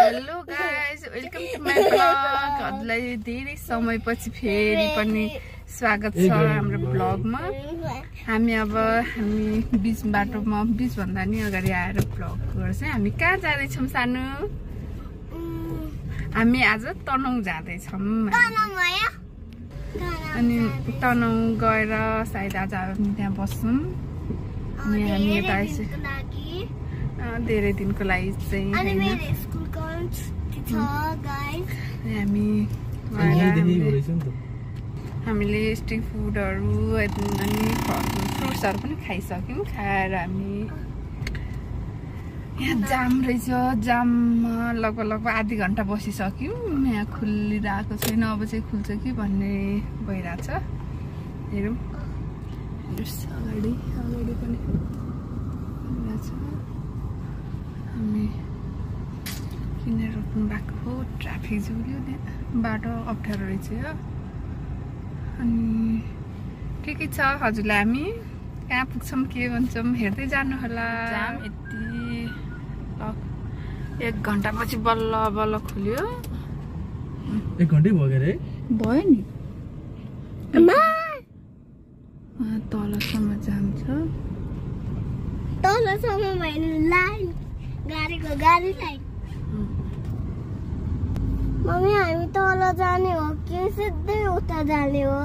Hello guys, welcome to my vlog. हजुरलाई धेरै समयपछि फेरि पनि स्वागत छ हाम्रो ब्लगमा। हामी बीच बाटोमा, बीच भन्दा नि अगाडि आएर ब्लग गर्छ। हामी कहाँ जाँदैछौँ सानो? हामी आज तनहुँ जाँदैछौँ। अनि तनहुँ गएर सायद आज त्यहाँ बस्छौँ। अनि हामी यता धेरै दिनको लागि चाहिँ हामीले स्ट्रिट फुडहरू अनि फ्रुट्सहरू पनि खाइसक्यौँ। खाएर हामी यहाँ जाम रहेछ, जाममा लगभग आधी घन्टा बसिसक्यौँ। यहाँ खुलिरहेको छैन, अब चाहिँ खुल्छ कि भन्ने भइरहेछ। हेरौँ अगाडि पनि हामी किनेर रोक्नु भएको हो। ट्राफिक जोड्यो, बाटो अप्ठ्यारो रहेछ। अनि के छ हजुरलाई हामी कहाँ पुग्छौँ के भन्छौँ हेर्दै जानु होला। जाम यति 1 घन्टापछि बल्ल बल्ल खुल्यो। 1 घन्टै भयो अरे? भयो नि। तलसम्म जान्छ, तलसम्म भएन लाइन गाडीको गाडी लाइन। मम्मी हामी तल जाने हो कि सिधै उता जाने हो?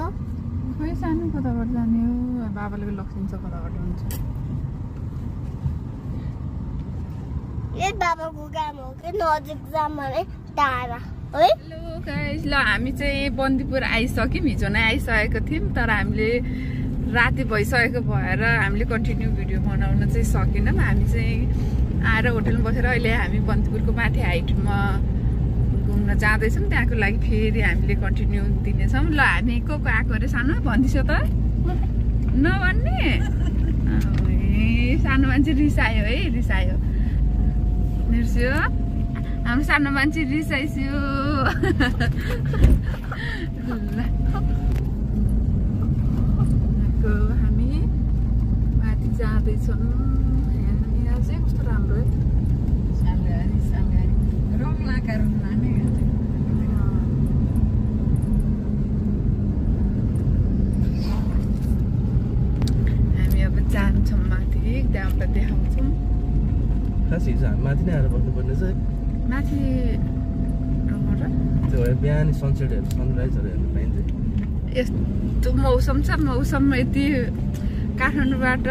खोइ सानो कताबाट जाने हो? बाबाले लक्ष्मी कताबाट हुन्छ। ए बाबाको काम हो कि नजिक जाम भने टाढा है। हेलो गाइस, ल हामी चाहिँ बन्दीपुर आइसक्यौँ। हिजो नै आइसकेको थियौँ, तर हामीले राति भइसकेको भएर हामीले कन्टिन्यू भिडियो बनाउन चाहिँ सकेनौँ। हामी चाहिँ आएर होटलमा बसेर अहिले हामी बन्दीपुरको माथि हाइटमा घुम्न जाँदैछौँ। त्यहाँको लागि फेरि हामीले कन्टिन्यू दिनेछौँ। ल हामी को आएको अरे सानो भन्दिछौ त? नभन्ने? सानो मान्छे रिसायो है, रिसायो निर्स्यो। हाम्रो सानो मान्छे रिसाइस्यो। हामी माथि जाँदैछौँ। यहाँ चाहिँ कस्तो राम्रो है, रङ लाका रुममा नै। हामी अब जान्छौँ माथि, त्यहाँबाट देखाउँछौँ। खास हिजो हामी माथि नै आएर बस्नुपर्ने छ। माथि त्यो बिहान सनसेटहरू सनराइजहरू हेर्नु पाइन्छ। यस्तो मौसम छ, मौसम यति काठमाडौँबाट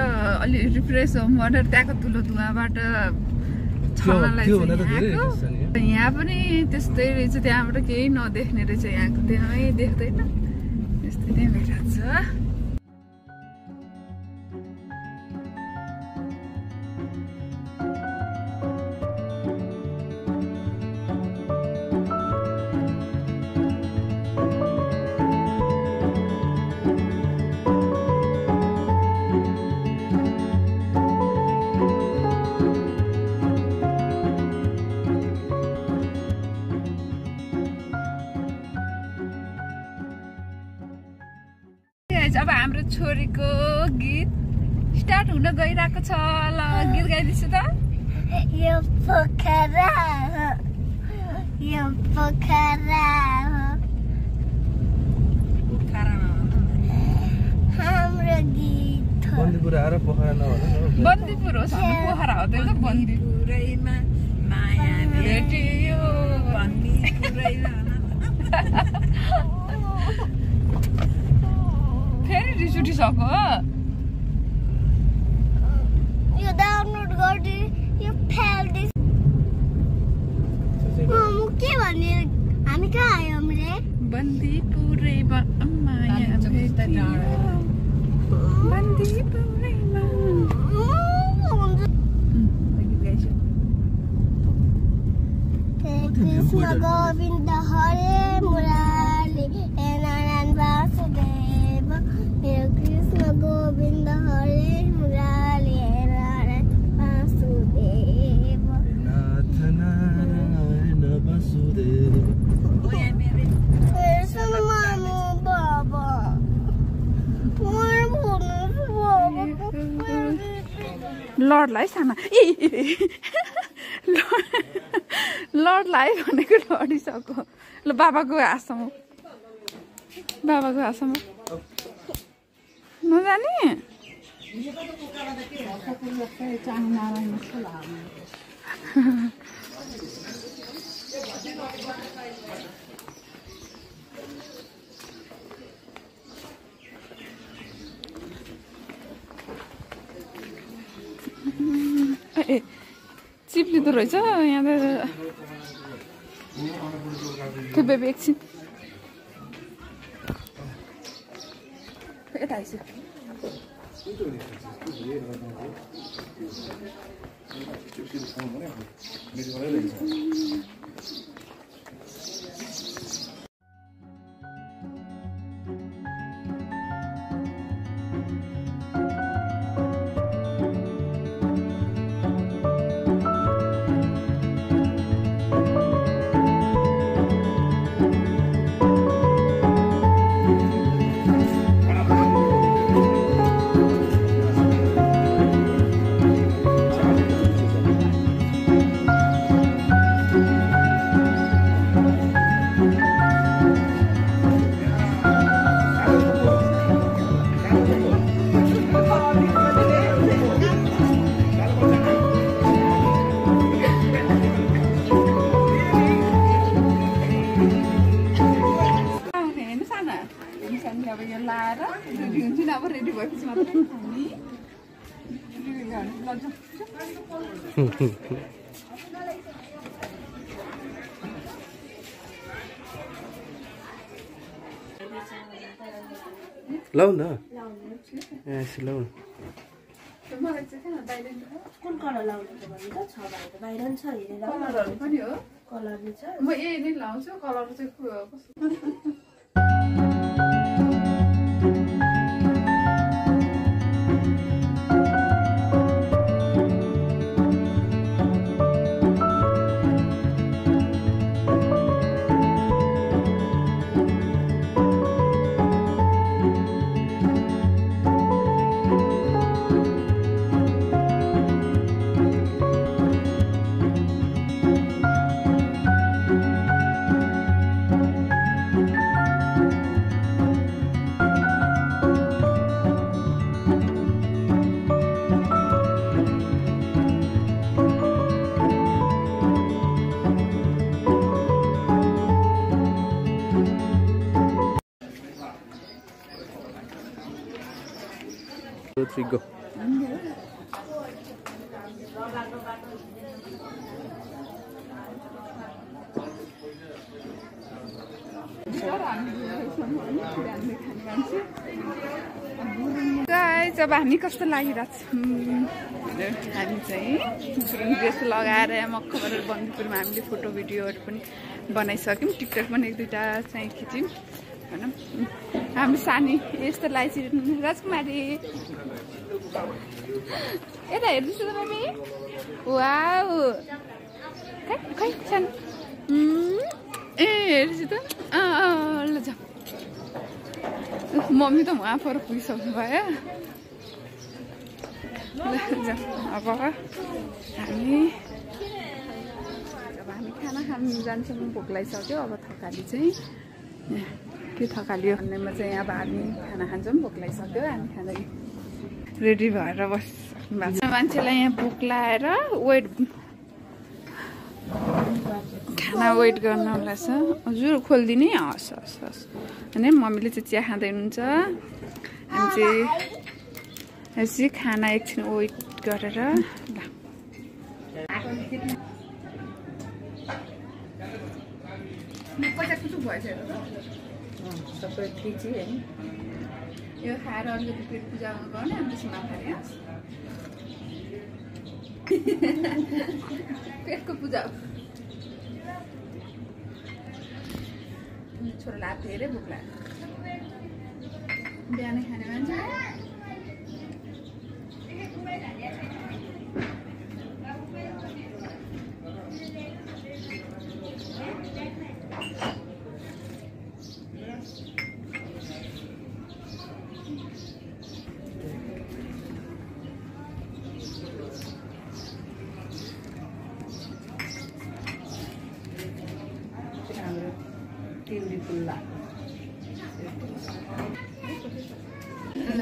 अलि रिफ्रेस होम भनेर त्यहाँको धुलो धुवाबाट छल्नलाई यहाँ पनि त्यस्तै रहेछ। त्यहाँबाट केही नदेख्ने रहेछ, यहाँको त्यहाँ देख्दैन। त्यस्तै नै भइरहेको छ। अब हाम्रो छोरीको गीत स्टार्ट हुन गइरहेको छ। ल गीत गाइदिन्छु त। यो पोखरा हो, यो पोखरा हो, हाम्रो गीत हो। बन्दीपुर आएर पोखरा नभन। बन्दीपुर हो सानो, पोखरा हो त्यो त। बन्दीपुरैमा माया भेटियो, बन्दीपुरैमा। फेरि रिस उठिसक्यो। यो डाउनलोड गर्दै यो फाल्दै के भन्ने? हामी कहाँ आयौँ रे? बन्दीपुरैमा माया भेटियो, बन्दीपुरैमा। कृष्ण गोविन्द हरे मुरारी हे नारायण वासुदेव, हे कृष्ण गोविन्द हरे मुरारी हे नारायण वासुदेव, नाथ नारायण वासुदेव। कृष्ण मामु बाबा लड्ला है सानो। लडलाई भनेको लडिसक्यो ल बाबाको हातसम्म नजाने ए चिप्लिँदो रहेछ यहाँ त त्यो बेबी एकछिन यता आइसक्यो अब यो लाएर रेडी हुन्छ नि अब रेडी भएपछि मात्रै हामी लौ न लौ कुन कलर लाउने त भन्नु त छ भाइ त बाहिर नि छ हेरेर कलरहरू पनि हो कलर नि छ म यही नै लाउँछु कलर चाहिँ कस्तो go. गाइस अब हामी कस्तो लागिरहेको छ हामी चाहिँ ड्रेस लगाएर मक्क गरेर बन्दीपुरमा हामीले फोटो भिडियोहरू पनि बनाइसक्यौँ टिकटक पनि एक दुईवटा चाहिँ खिच्यौँ होइन हामी सानी यस्तो लाइसी राजकुमारी यता हेर्दैछु त मम्मी वाउ खै खै सानो ए हेर्दैछु त ल जाऊ मम्मी त वहाँ पर पुगिसक्नु भयो अब हामी खाना खानु जान्छौँ भोक लागिसक्यो अब थकाली चाहिँ के थकालियो भन्नेमा चाहिँ अब हामी खाना खान्छौँ भोक लागिसक्यो हामी खाँदा रेडी भएर बस्नु भएको छ मान्छेलाई यहाँ भोक लाएर वेट खाना वेट गर्न लाग्छ हजुर खोलिदिने हस् हस् हस् होइन मम्मीले चाहिँ चिया खाँदै हुनुहुन्छ हामी चाहिँ यसरी खाना एकछिन वेट गरेर ल पैसा कुचुक भएछ सबै खिची होइन यो खाएर अलिकति पेट पूजा गर्ने अनि त्यसमा नखाने पेटको पूजा छोरालाई हात धेरै भोक लाग्यो बिहानै खाने मान्छे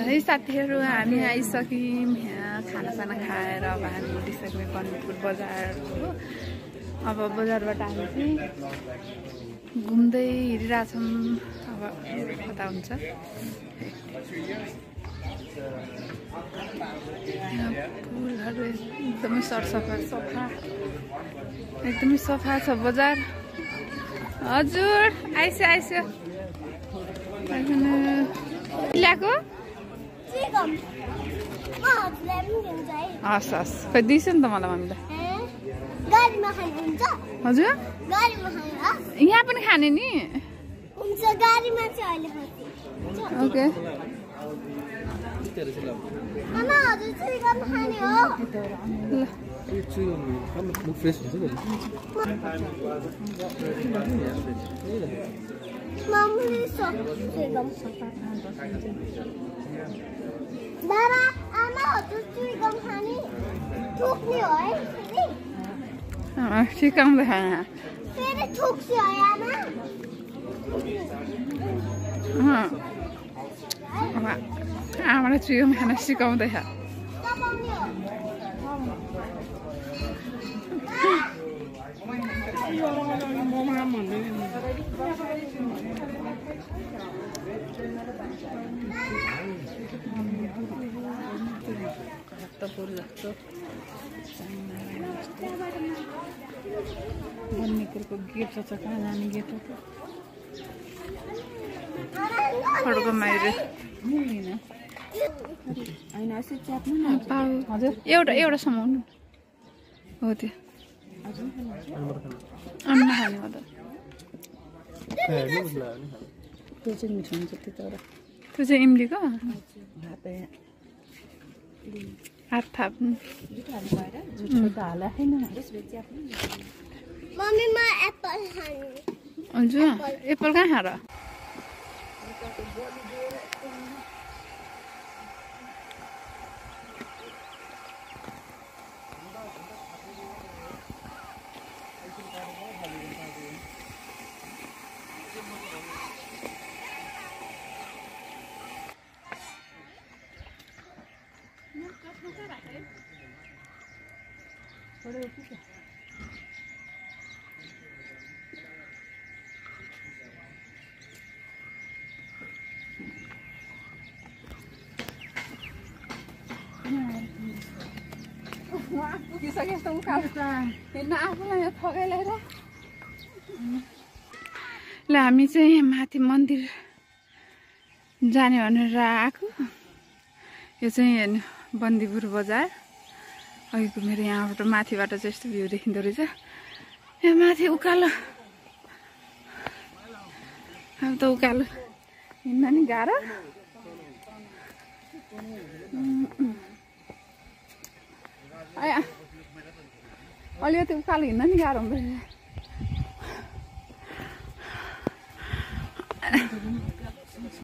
है साथीहरू हामी आइसक्यौँ यहाँ खानासाना खाएर अब हामी उठिसक्यौँ बन्दीपुर बजार हो। अब बजारबाट हामी चाहिँ घुम्दै हिँडिरहेछौँ अब कता हुन्छ। फुलहरू एकदमै सरसफा एकदमै सफा छ बजार। हजुर आइसो ल्याएको हस् हस् खै दिइस नि त मलाई मम्मीलाई। हजुर यहाँ पनि खाने नि ओके सिकाउँदै आमालाई चुइगम खान सिकाउँदैछ। बन्नेकुरको गेट छ कहाँ जाने गेट हो खड्को माइरे हजुर एउटा समाउनु हो त्यो अन्ना खाने हो त त्यो चाहिँ मिठो हुन्छ त्यो चाहिँ इम्लीको हात थाप्नु हजुर एप्पल कहाँ खाएर पुगिसके जस्तो उकालो हेर्न आफूलाई थगाइ ल्याएर ल हामी चाहिँ माथि मन्दिर जाने भनेर आएको। यो चाहिँ हेर्नु बन्दीपुर बजार अघिको मेरो यहाँबाट माथिबाट चाहिँ यस्तो भ्यू देखिँदो रहेछ। यहाँ माथि उकालो अब त उकालो हिँड्न नि गाह्रो। अलिकति उकालो हिँड्न नि गाह्रो हुँदो रहेछ।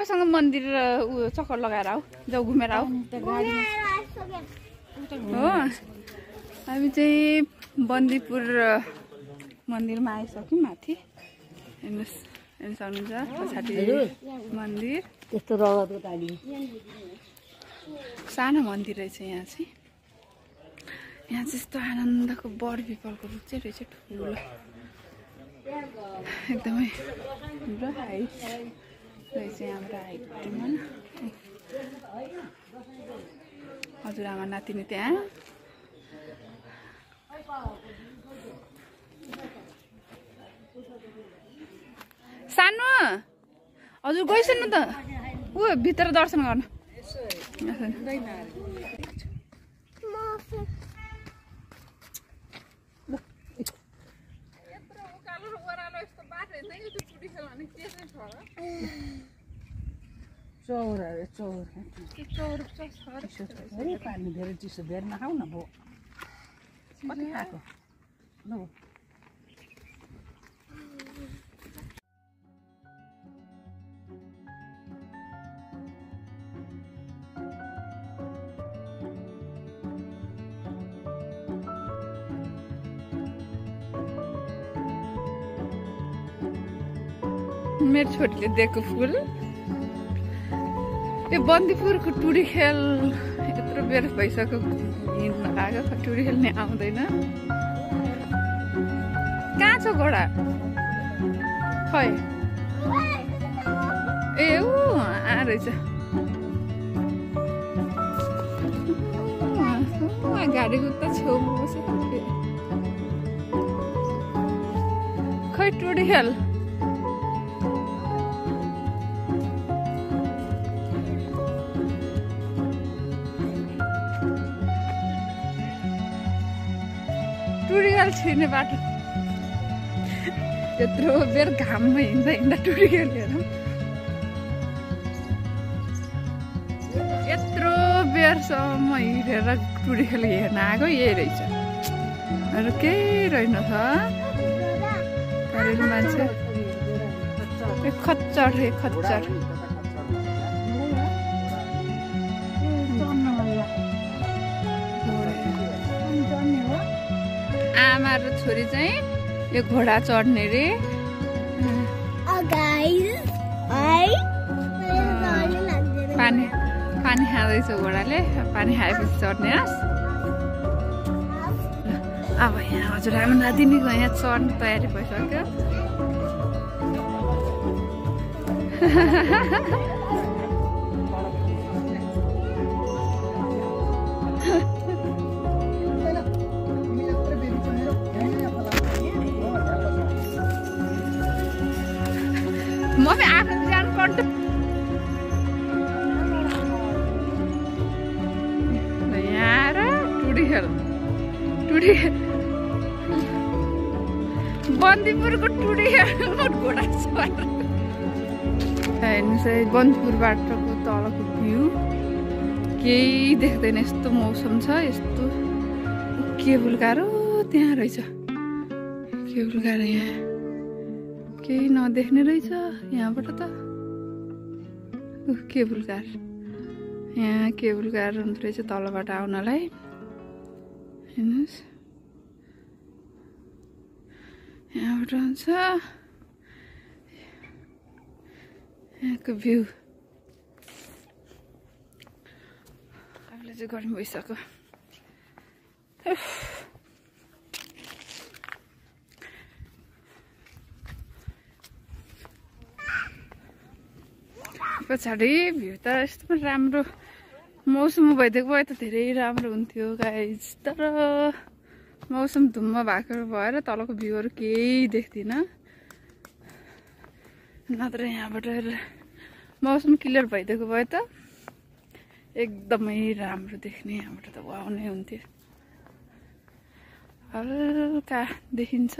सँग मन्दिर चक्कर लगाएर आऊ जाऊ घुमेर आऊ हो। हामी चाहिँ बन्दीपुर मन्दिरमा आइसक्यौँ माथि हेर्नुहोस् हेर्नु सक्नुहुन्छ पछाडि मन्दिर त्यस्तो रगतको ताली सानो मन्दिर रहेछ। यहाँ चाहिँ यस्तो आनन्दको बर पिपलको रुख चाहिँ रहेछ ठुलो एकदमै हाम्रो हाइट रहेछ यहाँबाट हाइटमा। हजुरआमा नातिनी त्यहाँ सानो हजुर गइसक्नु त ऊ भित्र दर्शन गर्न चौर पानी धेरै चिसो धेरै नखाऊ न भयो कति खाएको मेरो छोरीले दिएको फुल यो बन्दीपुरको टुडी खेल यत्रो बेर भइसक्यो हिँड्न लाग्यो टुडी खेल्ने आउँदैन कहाँ छ घोडा खै ए ऊ रहेछ गाडीको उता छेउमा बसेको खै टुडी खेल टुडी खेल छिर्ने बाटो त्यत्रो बेर घाममा हिँड्दा हिँड्दा टुडी खेल हेरौँ यत्रो बेरसम्म हिँडेर टुडी खेल हेर्न आएको यही रहेछ अरू केही रहेन छ मान्छे खच्चड खच्चड आमा र छोरी चाहिँ यो घोडा चढ्ने रे पानी पानी खाँदैछ घोडाले पानी खाएपछि चढ्ने अब यहाँ हजुरआमा नातिनीको यहाँ चढ्ने तयारी भइसक्यो मम्मी आफ्नो जानु पर्छ यहाँ र टुडी खेल बन्दीपुरको टुडी खेल घोडा हेर्नुहोस् है बन्दीपुरबाटको तलको भ्यू केही देख्दैन यस्तो मौसम छ यस्तो केबुल कार त्यहाँ रहेछ केबुल कार यहाँ केही नदेख्ने रहेछ यहाँबाट त केबुल कार यहाँ केबुल कार हुँदो रहेछ तलबाट आउनलाई हेर्नुहोस् यहाँबाट आउँछ यहाँको भ्यू आफूले चाहिँ गर्मी भइसक्यो पछाडि भ्यू त यस्तो राम्रो मौसम भइदिएको भए त धेरै राम्रो हुन्थ्यो गाइज तर मौसम धुम्म भएको भएर तलको भ्यूहरू केही देख्दिनँ नत्र यहाँबाट मौसम क्लियर भइदिएको भए त एकदमै राम्रो देख्ने यहाँबाट त वाउ नै हुन्थ्यो हल्का देखिन्छ